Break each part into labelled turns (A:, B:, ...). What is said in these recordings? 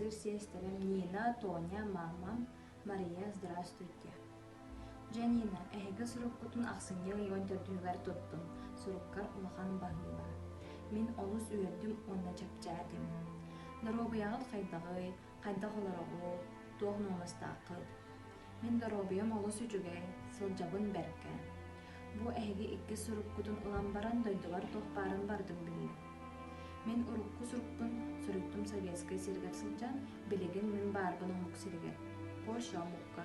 A: Таптыыр сиэстэрим Нина, Тоня, мамам, Мария, здравствуйте. Дьэ, Нина, эһиги суруккутун ахсынньы ыйын төрдүһүгэр туттум, суруккар улахан баһыыба. Мин олус үөрдүм уонна чэпчээтим. Доруобуйаҕыт хайдаҕый, хайдах олороҕут, туох нуомастааххыт? Мин доруобуйам олус үчүгэй, сылдьабын бэркэ. Бу эһиги иккис суруккутун ылан баран дойдубар туох баарын барытын биллим. Мин урукку сурукпун суруйтум советскай сиригэр сылдьан, билигин мин баарбын омук сиригэр, Польша омукка.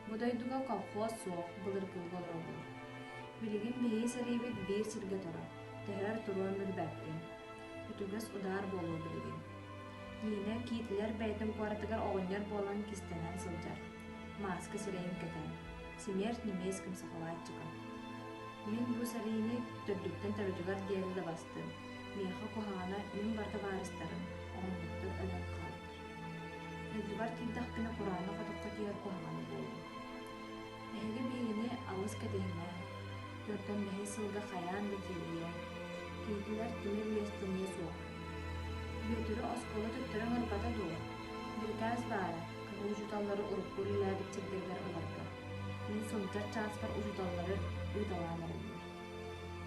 A: Бу дойдуга колхоз суох, былыргылык олоробут. Билигин биһиги сэриибит биир сиргэ турар, төһөр туруон билбэппин. Үтүгэс удаар буолуо билигин. Нина Китлер бэйэтин куоратыгар оҕонньор буолан кистэнэн сылдьар, мааска сирэйин кэтэн, смерть немецким захватчикам. Мин бу сэриини төрдүттэн төрүтүгэр диэри да бастым, миэхэ куһаҕана мин бар табаарыстарым, оҕонньоттор өлөн хааллар. Дойдубар тиийдэхпинэ кураанах отокко тиийэр куһаҕан буолуо. Эһиги биһигини алыс кэтэһимэҥ, төрдөн бэһис сылга хайаан да тиийиэм. Киһитилэр тимир үөстэниэ суох. Бүөтүрү оскуола төттөрү ыҥырбата дуо? Бирикээс баара, кыһыл учууталлары урукку үлэлээбит сирдэригэр ыларга. Мин сылдьар чааспар учууталлары ыыталаан эрэллэр.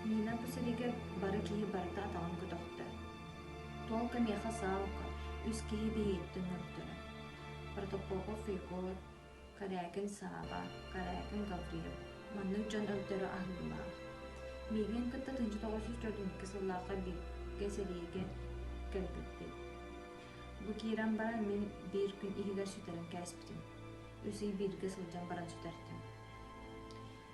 A: Нина бу сиригэр бары киһи барыта атаҕын көтөхтө. Туолка миэхэ саалка, үс киһи биһигиттэн өлтөрө. Протопопов Егор, Корякин Сааба, Корякин Гаврил маннык дьон өлтөрө аһыылаах. Миигин кытта 1942 сыллаахха бииргэ сэриигэ кэлбиппит. Бу киирэн баран мин биир күн иһигэр сүтэрэн кээспитим. Үс ый бииргэ сылдьан баран сүтэртим.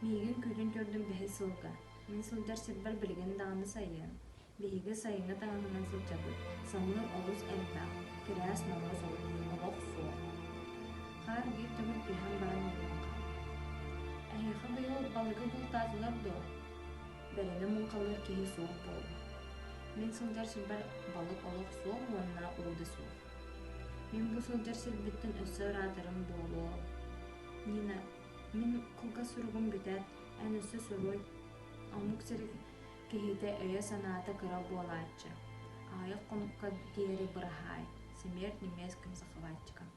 A: Миигин күүтүн көрдүм бэһис сылга. Мин сылдьар сирбэр билигин даҕаны сайын. Биһиги сайыҥҥы таҥаһынан сылдьабыт, самыыр олус элбэх, кирээс моруос олох суох. Хаар биир төгүл түһэн баран ууллан хаалар. Эһиэхэ быйыл балыгы бултаатылар дуо? Бэрэни муҥхалыыр киһи суох буолла. Мин сылдьар сирбэр балык олох суох уонна уу да суох. Мин бу сылдьар сирбиттэн өссө ыраатарым буолуо. Нина, мин кылгас суругум бүтэр, эн өссө суруй. Омук сириг Киһитэ өйө-санаата кыра буолааччы, аҕыйах хонукка диэри быраһаай, смерть немецким захватчикам.